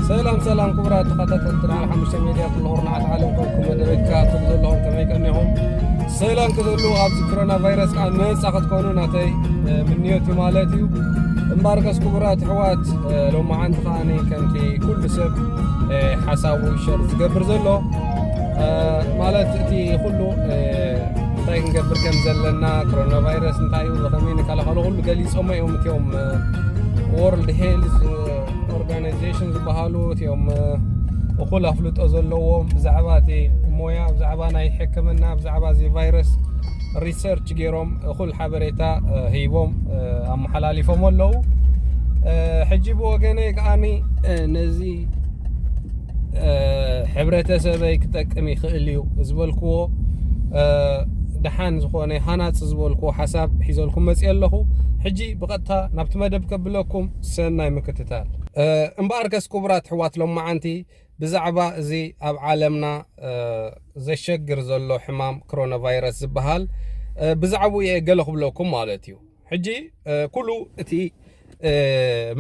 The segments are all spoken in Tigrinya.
ሰላም ሰላም ክቡራት ተኸታተልቲ ዳዕል ሓሙሽተ ሜድያ፣ ኩሉ ኩርናዓት ዓለም ኮንኩም መደበካ ትብሉ ዘለኹም ከመይ ቀኒኹም? ሰላም ክትብሉ ኣብዚ ኮሮና ቫይረስ ከዓ ነፃ ክትኮኑ ናተይ ምንዮት እዩ ማለት እዩ። እምበኣርከስ ክቡራት ኣሕዋት፣ ሎማዓንቲ ከዓኒ ከምቲ ኩሉ ሰብ ሓሳቡ ሸር ዝገብር ዘሎ ማለት እቲ ኩሉ እንታይ ክንገብር ከም ዘለና፣ ኮሮና ቫይረስ እንታይ እዩ፣ ብኸመይ ንከላኸሎ ኩሉ ገሊፆሞ እዮም እቲኦም ወርልድ ሄልዝ ኦርጋናይዜሽን ዝበሃሉ እቲኦም እኹል ኣፍልጦ ዘለዎም ብዛዕባ እቲ ሞያ፣ ብዛዕባ ናይ ሕክምና፣ ብዛዕባ እዚ ቫይረስ ሪሰርች ገይሮም እኹል ሓበሬታ ሂቦም ኣመሓላሊፎም ኣለዉ። ሕጂ ብወገነይ ከዓኒ ነዚ ሕብረተሰበይ ክጠቅም ይኽእል እዩ ዝበልክዎ ደሓን ዝኾነ ሃናፂ ዝበልክዎ ሓሳብ ሒዘልኩም መፅእ ኣለኹ። ሕጂ ብቐጥታ ናብቲ መደብ ከብለኩም፣ ሰናይ ምክትታል። እምበኣርከስ ክቡራት ኣሕዋት፣ ሎማዓንቲ ብዛዕባ እዚ ኣብ ዓለምና ዘሸግር ዘሎ ሕማም ኮሮና ቫይረስ ዝበሃል ብዛዕባኡ እየ ገለ ክብለኩም ማለት እዩ። ሕጂ ኩሉ እቲ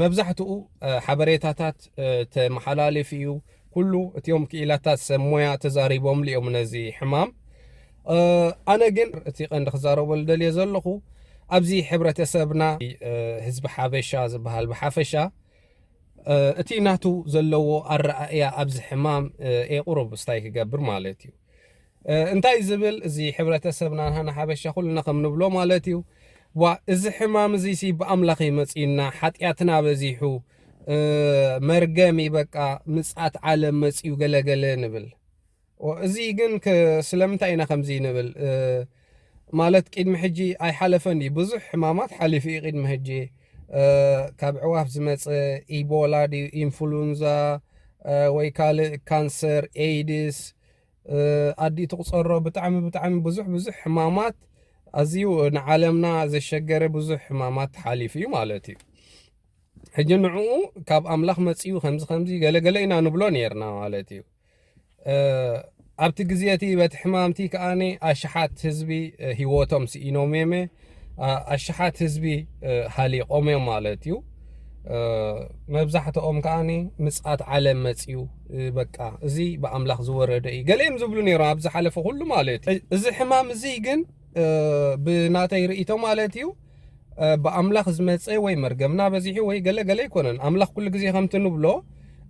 መብዛሕትኡ ሓበሬታታት ተመሓላልፍ እዩ። ኩሉ እቲኦም ክኢላታት ሰብ ሞያ ተዛሪቦምሉ እዮም ነዚ ሕማም። ኣነ ግን እቲ ቀንዲ ክዛረበሉ ደልየ ዘለኹ ኣብዚ ሕብረተሰብና ህዝቢ ሓበሻ ዝበሃል ብሓፈሻ እቲ ናቱ ዘለዎ ኣረኣእያ ኣብዚ ሕማም ኤ ቁሩብ ስታይ ክገብር ማለት እዩ። እንታይ ዝብል እዚ ሕብረተሰብና ንሓና ሓበሻ ኩልና ከም ንብሎ ማለት እዩ። ዋ እዚ ሕማም እዚ ሲ ብኣምላኽ እዩ መጺእና፣ ሓጢኣትና በዚሑ፣ መርገም እዩ በቃ፣ ምጽኣት ዓለም መጺኡ ገለገለ ንብል። እዚ ግን ስለምንታይ ኢና ከምዚ ንብል? ማለት ቅድሚ ሕጂ ኣይሓለፈን ድዩ? ብዙሕ ሕማማት ሓሊፉ እዩ ቅድሚ ሕጂ። ካብ ዕዋፍ ዝመጸ ኢቦላ ድዩ፣ ኢንፍሉንዛ ወይ ካልእ ካንሰር፣ ኤይድስ፣ ኣዲ ትቁጸሮ ብጣዕሚ ብጣዕሚ ብዙሕ ብዙሕ ሕማማት ኣዝዩ ንዓለምና ዘሸገረ ብዙሕ ሕማማት ሓሊፉ እዩ ማለት እዩ። ሕጂ ንዕኡ ካብ ኣምላኽ መጺኡ ከምዚ ከምዚ ገለገለ ኢና ንብሎ ነርና ማለት እዩ። ኣብቲ ግዜ እቲ በቲ ሕማምቲ ከዓኒ ኣሽሓት ህዝቢ ህይወቶም ስኢኖም እዮም። ኣሽሓት ህዝቢ ሃሊቆም እዮም ማለት እዩ። መብዛሕትኦም ከዓኒ ምጽኣት ዓለም መጽዩ፣ በቃ እዚ ብኣምላኽ ዝወረደ እዩ ገለ እዮም ዝብሉ ነይሮም ኣብ ዝሓለፈ ኩሉ ማለት እዩ። እዚ ሕማም እዚ ግን ብናተይ ርእይቶ ማለት እዩ ብኣምላኽ ዝመጸ ወይ መርገምና በዚሑ ወይ ገለ ገለ ኣይኮነን። ኣምላኽ ኩሉ ግዜ ከምቲ ንብሎ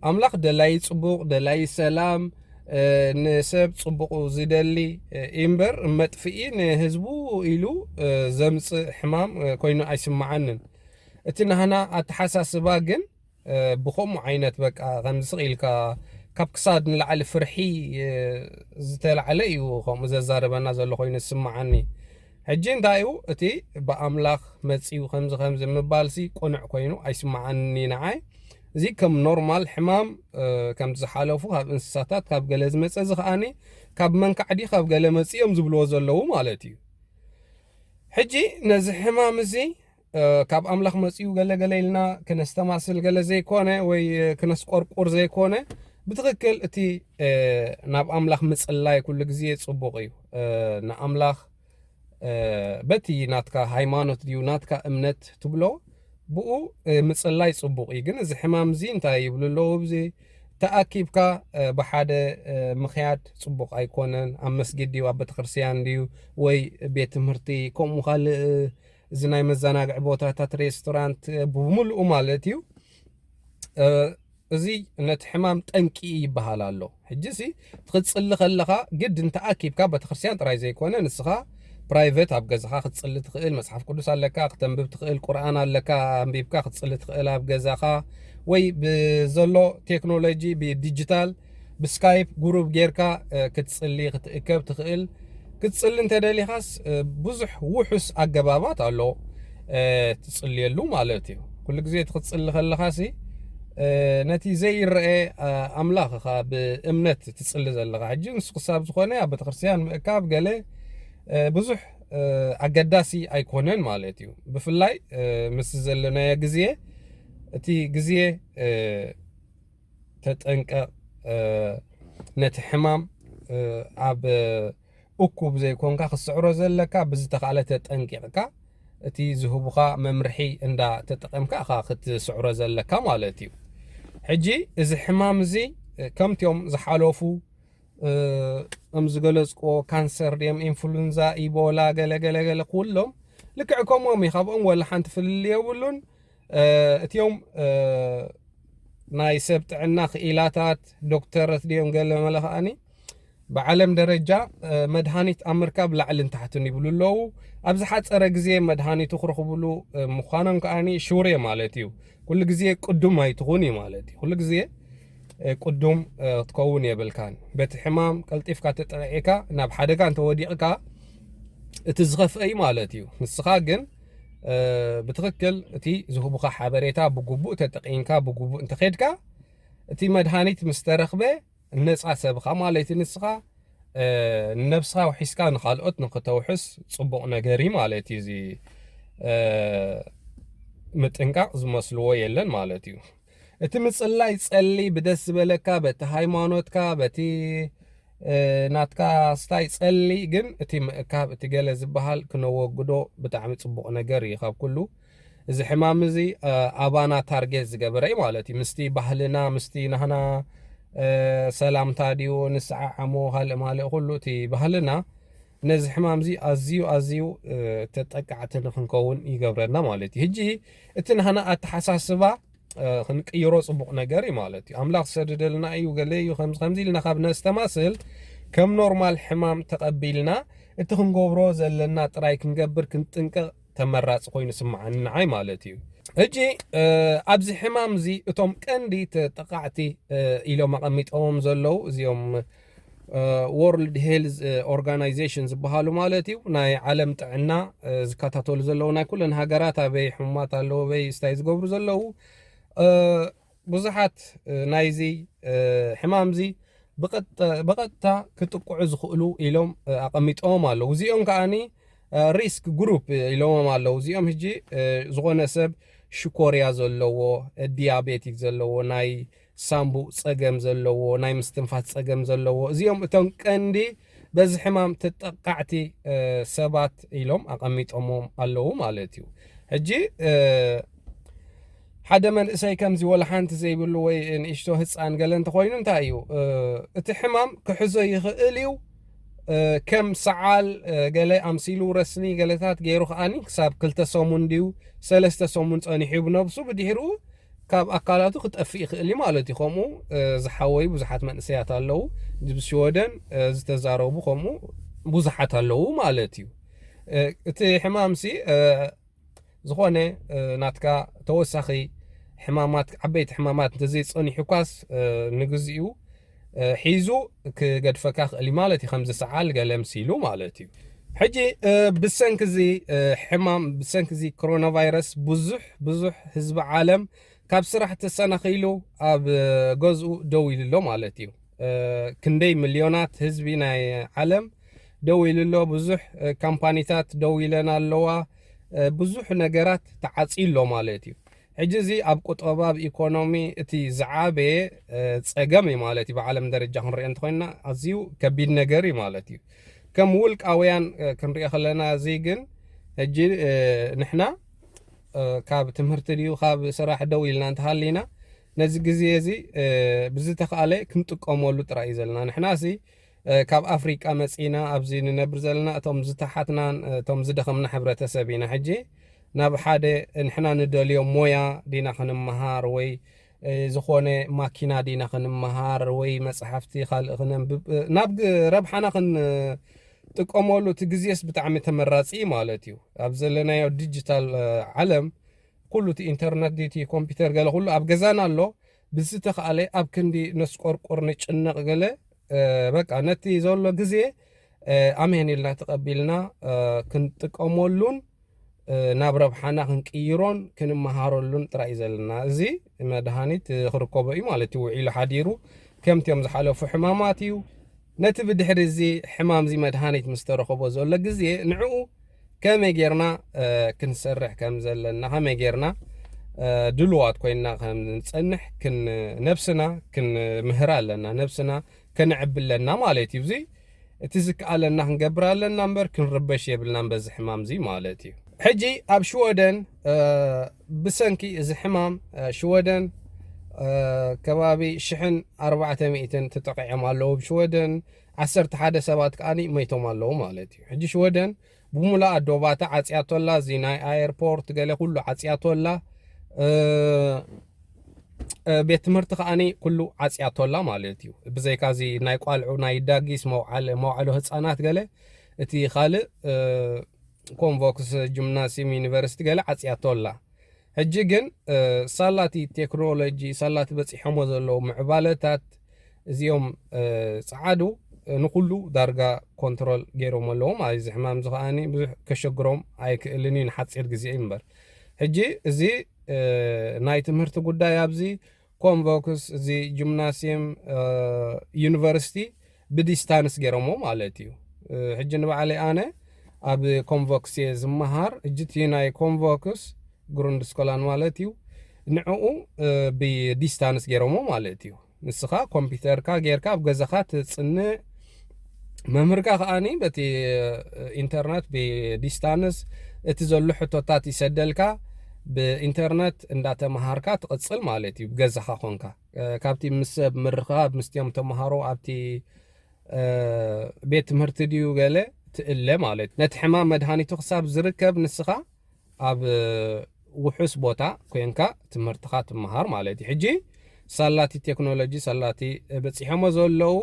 ኣምላኽ ደላይ ጽቡቕ፣ ደላይ ሰላም፣ ንሰብ ጽቡቕ ዝደሊ እምበር መጥፍኢ ንህዝቡ ኢሉ ዘምጽእ ሕማም ኮይኑ ኣይስምዓንን። እቲ ናህና ኣተሓሳስባ ግን ብኸምኡ ዓይነት በቃ ከምዚ ስቕ ኢልካ ካብ ክሳድ ንላዕሊ ፍርሒ ዝተላዕለ እዩ ከምኡ ዘዛርበና ዘሎ ኮይኑ ዝስምዓኒ። ሕጂ እንታይ እዩ እቲ ብኣምላኽ መጺኡ ከምዚ ከምዚ ምባልሲ ቅኑዕ ኮይኑ ኣይስምዓኒ ንዓይ። እዚ ከም ኖርማል ሕማም ከም ዝሓለፉ ካብ እንስሳታት ካብ ገለ ዝመጸ እዚ ከኣኒ ካብ መንካዕዲ ካብ ገለ መጺኦም ዝብልዎ ዘለዉ ማለት እዩ። ሕጂ ነዚ ሕማም እዚ ካብ ኣምላኽ መጺኡ ገለ ገለ ኢልና ክነስተማስል ገለ ዘይኮነ ወይ ክነስቆርቁር ዘይኮነ፣ ብትኽክል እቲ ናብ ኣምላኽ ምጽላይ ኩሉ ግዜ ጽቡቕ እዩ። ንኣምላኽ በቲ ናትካ ሃይማኖት ድዩ ናትካ እምነት ትብሎ ብኡ ምጽላይ ጽቡቕ እዩ። ግን እዚ ሕማም እዚ እንታይ ይብሉ ኣለዉ? እዚ ተኣኪብካ ብሓደ ምኽያድ ጽቡቕ ኣይኮነን። ኣብ መስጊድ ድዩ ኣብ ቤተክርስትያን ድዩ ወይ ቤት ትምህርቲ ከምኡ ካልእ እዚ ናይ መዘናግዒ ቦታታት ሬስቶራንት ብምልኡ ማለት እዩ። እዚ ነቲ ሕማም ጠንቂ ይበሃል ኣሎ። ሕጂ ሲ ትኽጽሊ ከለኻ ግድን ተኣኪብካ ቤተክርስትያን ጥራይ ዘይኮነ ንስኻ ፕራይቨት ኣብ ገዛኻ ክትጽሊ ትኽእል፣ መጽሓፍ ቅዱስ ኣለካ ክተንብብ ትኽእል፣ ቁርኣን ኣለካ ኣንቢብካ ክትጽሊ ትኽእል ኣብ ገዛኻ ወይ ብዘሎ ቴክኖሎጂ ብዲጂታል ብስካይፕ ጉሩብ ጌርካ ክትጽሊ ክትእከብ ትኽእል። ክትጽሊ እንተደሊኻስ ብዙሕ ውሑስ ኣገባባት ኣሎ ትጽልየሉ ማለት እዩ። ኩሉ ግዜ እቲ ክትጽሊ ከለኻሲ ነቲ ዘይረአ ኣምላኽ ኢኻ ብእምነት ትጽሊ ዘለኻ። ሕጂ ንሱ ክሳብ ዝኾነ ኣብ ቤተክርስትያን ምእካብ ገለ ብዙሕ ኣገዳሲ ኣይኮነን ማለት እዩ። ብፍላይ ምስ ዘለናዮ ግዜ እቲ ግዜ ተጠንቀቕ። ነቲ ሕማም ኣብ እኩብ ዘይኮንካ ክትስዕሮ ዘለካ ብዝተኻእለ ተጠንቂቕካ እቲ ዝህቡኻ መምርሒ እንዳ ተጠቐምካ ኢኻ ክትስዕሮ ዘለካ ማለት እዩ። ሕጂ እዚ ሕማም እዚ ከምቲኦም ዝሓለፉ ከም ዝገለጽክዎ ካንሰር ድዮም፣ ኢንፍሉንዛ፣ ኢቦላ፣ ገለ ገለ ገለ ኩሎም ልክዕ ከምኦም እዩ። ካብኦም ወላ ሓንቲ ፍልል የብሉን። እቲኦም ናይ ሰብ ጥዕና ክኢላታት ዶክተረት ድዮም ገለ መለ ከኣኒ ብዓለም ደረጃ መድሃኒት ኣብ ምርካብ ላዕልን ታሕትን ይብሉ ኣለዉ። ኣብ ዝሓጸረ ግዜ መድሃኒቱ ክረኽብሉ ምዃኖም ከኣኒ ሹር እየ ማለት እዩ። ኩሉ ግዜ ቅዱም ኣይትኹን እዩ ማለት እዩ። ኩሉ ግዜ ቅዱም ክትከውን የብልካን። በቲ ሕማም ቀልጢፍካ ተጠቂዕካ ናብ ሓደጋ እንተወዲቕካ እቲ ዝኸፍአ እዩ ማለት እዩ። ንስኻ ግን ብትኽክል እቲ ዝህቡኻ ሓበሬታ ብግቡእ ተጠቂምካ ብግቡእ እንተኸድካ እቲ መድሃኒት ምስ ተረኽበ ነፃ ሰብኻ ማለት እዩ። ንስኻ ነብስኻ ውሒስካ ንኻልኦት ንክተውሕስ ፅቡቕ ነገር እዩ ማለት እዩ። እዚ ምጥንቃቕ ዝመስልዎ የለን ማለት እዩ። እቲ ምፅላይ ጸሊ ብደስ ዝበለካ በቲ ሃይማኖትካ በቲ ናትካ ስታይ ጸሊ፣ ግን እቲ ምእካብ እቲ ገለ ዝበሃል ክነወግዶ ብጣዕሚ ፅቡቕ ነገር እዩ። ካብ ኩሉ እዚ ሕማም እዚ ኣባና ታርጌት ዝገበረ እዩ ማለት እዩ። ምስቲ ባህልና ምስቲ ናህና ሰላምታ ድዩ ንሰዓዓሞ ካልእ ማልእ ኩሉ እቲ ባህልና ነዚ ሕማም እዚ ኣዝዩ ኣዝዩ ተጠቃዕቲ ንክንከውን ይገብረና ማለት እዩ። ሕጂ እቲ ናህና ኣተሓሳስባ ክንቅይሮ ጽቡቕ ነገር እዩ ማለት እዩ። ኣምላኽ ዝሰደደልና እዩ ገለ እዩ ከምዚ ከምዚ ኢልና ካብ ነስተማስል ከም ኖርማል ሕማም ተቐቢልና እቲ ክንገብሮ ዘለና ጥራይ ክንገብር ክንጥንቀቕ ተመራጺ ኮይኑ ስምዓኒ ንዓይ ማለት እዩ። ሕጂ ኣብዚ ሕማም እዚ እቶም ቀንዲ ተጠቃዕቲ ኢሎም ኣቐሚጦም ዘለዉ እዚኦም ወርልድ ሄልዝ ኦርጋናይዜሽን ዝበሃሉ ማለት እዩ ናይ ዓለም ጥዕና ዝከታተሉ ዘለዉ ናይ ኩለን ሃገራት ኣበይ ሕሙማት ኣለዉ ኣበይ ስታይ ዝገብሩ ዘለዉ ብዙሓት ናይዚ ሕማም እዚ ብቐጥታ ክጥቅዑ ዝኽእሉ ኢሎም ኣቐሚጦም ኣለዉ። እዚኦም ከዓኒ ሪስክ ግሩፕ ኢሎሞም ኣለዉ። እዚኦም ሕጂ ዝኾነ ሰብ ሽኮርያ ዘለዎ፣ ዲያቤቲክ ዘለዎ፣ ናይ ሳምቡእ ጸገም ዘለዎ፣ ናይ ምስትንፋስ ጸገም ዘለዎ፣ እዚኦም እቶም ቀንዲ በዚ ሕማም ተጠቃዕቲ ሰባት ኢሎም ኣቐሚጦሞም ኣለዉ ማለት እዩ። ሕጂ ሓደ መንእሰይ ከምዚ ወላ ሓንቲ ዘይብሉ ወይ ንእሽቶ ህፃን ገለ እንተኮይኑ እንታይ እዩ እቲ ሕማም ክሕዞ ይኽእል እዩ። ከም ሰዓል ገለ ኣምሲሉ ረስኒ ገለታት ገይሩ ከዓኒ ክሳብ ክልተ ሰሙን ድዩ ሰለስተ ሰሙን ፀኒሑ ብነብሱ ብድሕሩ ካብ ኣካላቱ ክጠፍእ ይኽእል እዩ ማለት እዩ። ከምኡ ዝሓወዩ ብዙሓት መንእሰያት ኣለዉ። ብሽወደን ዝተዛረቡ ከምኡ ብዙሓት ኣለዉ ማለት እዩ። እቲ ሕማምሲ ዝኾነ ናትካ ተወሳኺ ሕማማት ዓበይቲ ሕማማት እንተዘይፀኒሑ ኳስ ንግዚኡ ሒዙ ክገድፈካ ክእል ማለት እዩ። ከምዚ ሰዓል ገለ ምሲሉ ማለት እዩ። ሕጂ ብሰንኪ እዚ ሕማም ብሰንኪ እዚ ኮሮና ቫይረስ ብዙሕ ብዙሕ ህዝቢ ዓለም ካብ ስራሕ ተሰናኺሉ ኣብ ገዝኡ ደው ኢሉ ኣሎ ማለት እዩ። ክንደይ ሚልዮናት ህዝቢ ናይ ዓለም ደው ኢሉ ኣሎ። ብዙሕ ካምፓኒታት ደው ኢለን ኣለዋ። ብዙሕ ነገራት ተዓፅዩ ኣሎ ማለት እዩ። ሕጂ እዚ ኣብ ቁጠባ ኣብ ኢኮኖሚ እቲ ዝዓበየ ፀገም እዩ ማለት እዩ። ብዓለም ደረጃ ክንሪኦ እንተኮይና ኣዝዩ ከቢድ ነገር እዩ ማለት እዩ። ከም ውልቃውያን ክንሪኦ ከለና እዚ ግን ሕጂ ንሕና ካብ ትምህርቲ ድዩ ካብ ስራሕ ደው ኢልና እንተሃሊና ነዚ ግዜ እዚ ብዝተኻእለ ክንጥቀመሉ ጥራይ እዩ ዘለና። ንሕና ሲ ካብ ኣፍሪቃ መጺና ኣብዚ ንነብር ዘለና እቶም ዝተሓትናን እቶም ዝደኸምና ሕብረተሰብ ኢና። ሕጂ ናብ ሓደ ንሕና ንደልዮ ሞያ ዲና ክንመሃር ወይ ዝኾነ ማኪና ዲና ክንመሃር ወይ መጽሓፍቲ ካልእ ክነንብብ ናብ ረብሓና ክንጥቀመሉ እቲ ግዜስ ብጣዕሚ ተመራጺ ማለት እዩ። ኣብ ዘለናዮ ዲጂታል ዓለም ኩሉ እቲ ኢንተርነት ድቲ ኮምፒውተር ገለ ኩሉ ኣብ ገዛና ኣሎ። ብዝተኻእለ ኣብ ክንዲ ነስቆርቁር ንጭነቕ ገለ በቃ ነቲ ዘሎ ግዜ ኣሜን ኢልና ተቐቢልና ክንጥቀመሉን ናብ ረብሓና ክንቅይሮን ክንመሃረሉን ጥራይ እዩ ዘለና። እዚ መድሃኒት ክርከቦ እዩ ማለት እዩ። ውዒሉ ሓዲሩ ከምቲኦም ዝሓለፉ ሕማማት እዩ። ነቲ ብድሕሪ እዚ ሕማም እዚ መድሃኒት ምስ ተረኸቦ ዘሎ ግዜ ንዕኡ ከመይ ጌርና ክንሰርሕ ከም ዘለና ከመይ ጌርና ድልዋት ኮይንና ከም ንጸንሕ ነብስና ክንምህር ኣለና። ነብስና ከነዕቢ ኣለና ማለት እዩ። እዚ እቲ ዝከኣለና ክንገብር ኣለና እምበር ክንርበሽ የብልናን በዚ ሕማም እዚ ማለት እዩ። ሕጂ ኣብ ሽወደን ብሰንኪ እዚ ሕማም ሽወደን ከባቢ ሽሕን ኣርባዕተ ሚእትን ተጠቂዖም ኣለዉ ኣብ ሽወደን። ዓሰርተ ሓደ ሰባት ከኣኒ መይቶም ኣለዉ ማለት እዩ። ሕጂ ሽወደን ብሙሉኣ ዶባታ ዓጽያቶላ፣ እዚ ናይ ኣየርፖርት ገለ ኩሉ ዓጽያቶላ። ቤት ትምህርቲ ከኣኒ ኩሉ ዓጽያቶላ ማለት እዩ። ብዘይካ እዚ ናይ ቋልዑ ናይ ዳጊስ መውዓሊ መውዓሎ ህጻናት ገለ፣ እቲ ካልእ ኮንቮክስ ጅምናሲም ዩኒቨርሲቲ ገለ ዓጽያቶላ። ሕጂ ግን ሳላቲ ቴክኖሎጂ ሳላቲ በጺሖሞ ዘለዉ ምዕባለታት እዚኦም ጸዓዱ ንኩሉ ዳርጋ ኮንትሮል ገይሮም ኣለዉ ማለት እዚ ሕማም እዚ ከዓኒ ብዙሕ ከሸግሮም ኣይክእልን እዩ ንሓጺር ግዜ እዩ እምበር። ሕጂ እዚ ናይ ትምህርቲ ጉዳይ ኣብዚ ኮንቮክስ እዚ ጂምናስየም ዩኒቨርሲቲ ብዲስታንስ ገይሮሞ ማለት እዩ። ሕጂ ንባዕለይ ኣነ ኣብ ኮንቮክስ እየ ዝመሃር። ሕጂ እቲ ናይ ኮንቮክስ ግሩንድስኮላን ማለት እዩ። ንዕኡ ብዲስታንስ ገይሮሞ ማለት እዩ። ንስኻ ኮምፒውተርካ ጌርካ ኣብ ገዛኻ ትጽንዕ፣ መምህርካ ከኣኒ በቲ ኢንተርነት ብዲስታንስ እቲ ዘሎ ሕቶታት ይሰደልካ፣ ብኢንተርነት እንዳተመሃርካ ትቕጽል ማለት እዩ። ብገዛኻ ኮንካ ካብቲ ምስ ሰብ ምርኻብ ምስቲኦም ተመሃሮ ኣብቲ ቤት ትምህርቲ ድዩ ገለ ትእለ ማለት እዩ። ነቲ ሕማም መድሃኒቱ ክሳብ ዝርከብ ንስኻ ኣብ ውሑስ ቦታ ኮንካ ትምህርትኻ ትመሃር ማለት እዩ። ሕጂ ሳላቲ ቴክኖሎጂ ሳላቲ በፂሖሞ ዘለዉ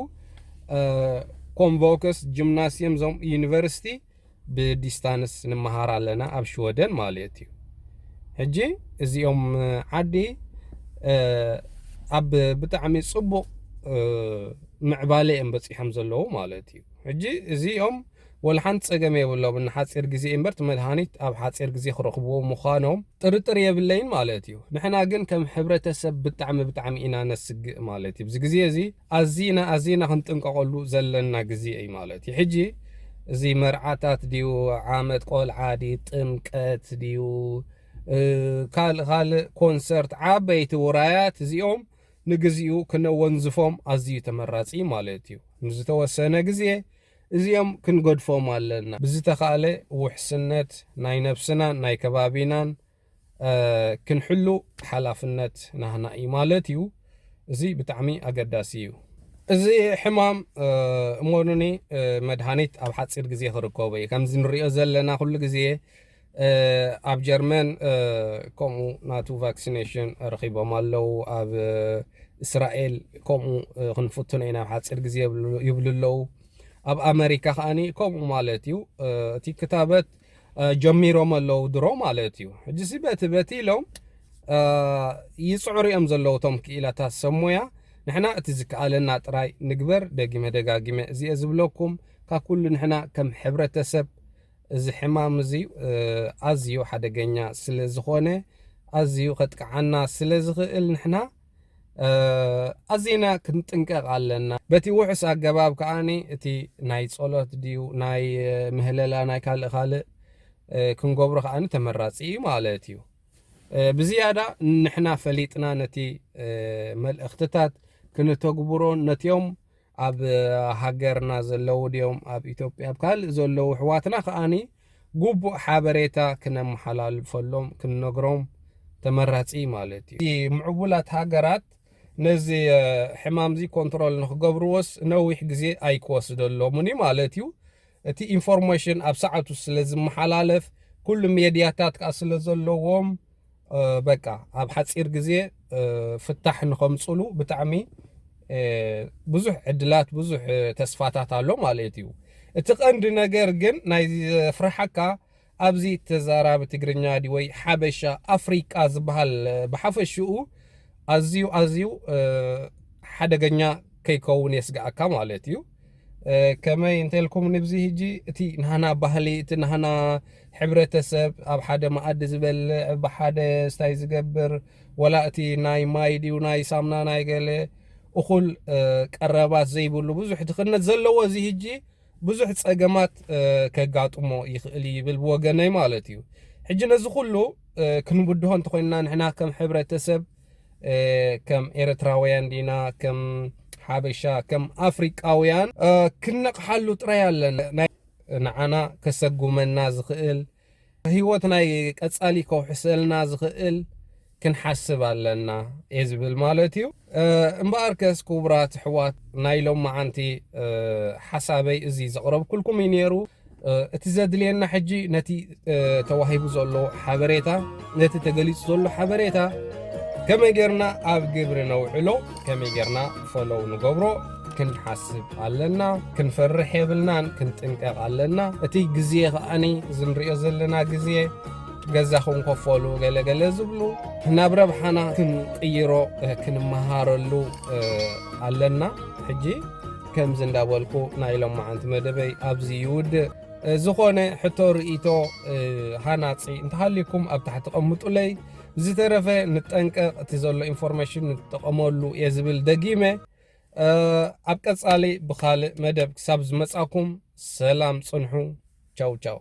ኮንቮክስ ጂምናስየም ዞም ዩኒቨርሲቲ ብዲስታንስ ንመሃር ኣለና ኣብ ሽወደን ማለት እዩ። ሕጂ እዚኦም ዓዲ ኣብ ብጣዕሚ ፅቡቕ ምዕባለ እዮም በፂሖም ዘለዉ ማለት እዩ። ሕጂ እዚኦም ወላ ሓንቲ ጸገም የብሎም። ንሓጺር ግዜ እምበር እቲ መድሃኒት ኣብ ሓጺር ግዜ ክረኽብዎ ምዃኖም ጥርጥር የብለይን ማለት እዩ። ንሕና ግን ከም ሕብረተሰብ ብጣዕሚ ብጣዕሚ ኢና ነስግእ ማለት እዩ። እዚ ግዜ እዚ ኣዚና ኣዚና ክንጥንቀቐሉ ዘለና ግዜ እዩ ማለት እዩ። ሕጂ እዚ መርዓታት ድዩ ዓመት ቆልዓ ድዩ ጥምቀት ድዩ ካልእ ካልእ ኮንሰርት ዓበይቲ ውራያት እዚኦም ንግዚኡ ክነወንዝፎም ኣዝዩ ተመራጺ ማለት እዩ። ንዝተወሰነ ግዜ እዚኦም ክንገድፎም ኣለና። ብዝተኻእለ ውሕስነት ናይ ነብስናን ናይ ከባቢናን ክንሕሉ ሓላፍነት ናህና እዩ ማለት እዩ። እዚ ብጣዕሚ ኣገዳሲ እዩ። እዚ ሕማም እመኑኒ መድሃኒት ኣብ ሓፂር ግዜ ክርከቦ እዩ። ከምዚ ንሪኦ ዘለና ኩሉ ግዜ ኣብ ጀርመን ከምኡ ናቱ ቫክሲኔሽን ረኺቦም ኣለዉ። ኣብ እስራኤል ከምኡ ክንፍትኖ ኢና ኣብ ሓፂር ግዜ ይብሉ ኣለዉ። ኣብ ኣመሪካ ከዓኒ ከምኡ ማለት እዩ። እቲ ክታበት ጀሚሮም ኣለዉ ድሮ ማለት እዩ። ሕጂ ሲ በቲ በቲ ኢሎም ይፅዕሩ እዮም ዘለዉ እቶም ክኢላታት ሰብ ሞያ። ንሕና እቲ ዝከኣለና ጥራይ ንግበር። ደጊመ ደጋጊመ እዚየ ዝብለኩም ካብ ኩሉ ንሕና ከም ሕብረተሰብ እዚ ሕማም እዚ ኣዝዩ ሓደገኛ ስለ ዝኾነ ኣዝዩ ከጥቅዓና ስለ ዝኽእል ንሕና ኣዚና ክንጥንቀቕ ኣለና። በቲ ውሑስ ኣገባብ ከዓኒ እቲ ናይ ጸሎት ድዩ ናይ ምህለላ ናይ ካልእ ካልእ ክንገብሮ ከዓኒ ተመራጺ እዩ ማለት እዩ። ብዝያዳ ንሕና ፈሊጥና ነቲ መልእኽትታት ክንተግብሮን ነቲኦም ኣብ ሃገርና ዘለዉ ድዮም ኣብ ኢትዮጵያ ኣብ ካልእ ዘለዉ ኣሕዋትና ከዓኒ ግቡእ ሓበሬታ ክነመሓላልፈሎም ክንነግሮም ተመራጺ ማለት እዩ። ምዕቡላት ሃገራት ነዚ ሕማምዚ ኮንትሮል ንክገብርዎስ ነዊሕ ግዜ ኣይክወስደሎምን እዩ ማለት እዩ። እቲ ኢንፎርሜሽን ኣብ ሰዓቱ ስለ ዝመሓላለፍ ኩሉ ሜድያታት ከዓ ስለ ዘለዎም በቃ ኣብ ሓፂር ግዜ ፍታሕ ንኸምፅሉ ብጣዕሚ ብዙሕ ዕድላት ብዙሕ ተስፋታት ኣሎ ማለት እዩ። እቲ ቀንዲ ነገር ግን ናይ ዘፍርሓካ ኣብዚ ተዛራቢ ትግርኛ ድዩ ወይ ሓበሻ ኣፍሪቃ ዝበሃል ብሓፈሽኡ ኣዝዩ ኣዝዩ ሓደገኛ ከይከውን የስግኣካ ማለት እዩ። ከመይ እንተልኩም ንብዚ ህጂ እቲ ናህና ባህሊ እቲ ናህና ሕብረተሰብ ኣብ ሓደ መኣዲ ዝበልዕ ብሓደ ስታይ ዝገብር ወላ እቲ ናይ ማይ ድዩ ናይ ሳምና ናይ ገለ እኹል ቀረባት ዘይብሉ ብዙሕ ድኽነት ዘለዎ እዚ ህጂ ብዙሕ ጸገማት ከጋጥሞ ይኽእል ይብል ብወገነይ ማለት እዩ። ሕጂ ነዚ ኩሉ ክንብድሆ እንተኮይንና ንሕና ከም ሕብረተሰብ ከም ኤርትራውያን ዲና ከም ሓበሻ ከም ኣፍሪቃውያን ክንነቕሓሉ ጥራይ ኣለና። ንዓና ከሰጉመና ዝኽእል ህይወት ናይ ቀጻሊ ከውሕሰልና ዝኽእል ክንሓስብ ኣለና እየ ዝብል ማለት እዩ። እምበኣርከስ ክቡራት ኣሕዋት፣ ናይ ሎማዓንቲ ሓሳበይ እዚ ዘቕረብኩልኩም እዩ ነይሩ። እቲ ዘድልየና ሕጂ ነቲ ተዋሂቡ ዘሎ ሓበሬታ፣ ነቲ ተገሊጹ ዘሎ ሓበሬታ ከመይ ጌርና ኣብ ግብሪ ነውዕሎ፣ ከመይ ጌርና ፎሎው ንገብሮ ክንሓስብ ኣለና። ክንፈርሕ የብልናን፣ ክንጥንቀቕ ኣለና። እቲ ግዜ ከኣኒ፣ እዚ ንሪኦ ዘለና ግዜ፣ ገዛኹም ከፈሉ፣ ገለ ገለ ዝብሉ፣ ናብ ረብሓና ክንቅይሮ ክንመሃረሉ ኣለና። ሕጂ ከምዚ እንዳበልኩ ናይ ሎማዓንቲ መደበይ ኣብዚ ይውድእ። ዝኾነ ሕቶ፣ ርእይቶ፣ ሃናጺ እንተሃልዩኩም ኣብ ታሕቲ ቀምጡለይ። ዝተረፈ ንጠንቀቕ፣ እቲ ዘሎ ኢንፎርሜሽን ንጠቐመሉ እየ ዝብል ደጊመ። ኣብ ቀጻሊ ብኻልእ መደብ ክሳብ ዝመጻኩም ሰላም ጽንሑ። ቻው ቻው።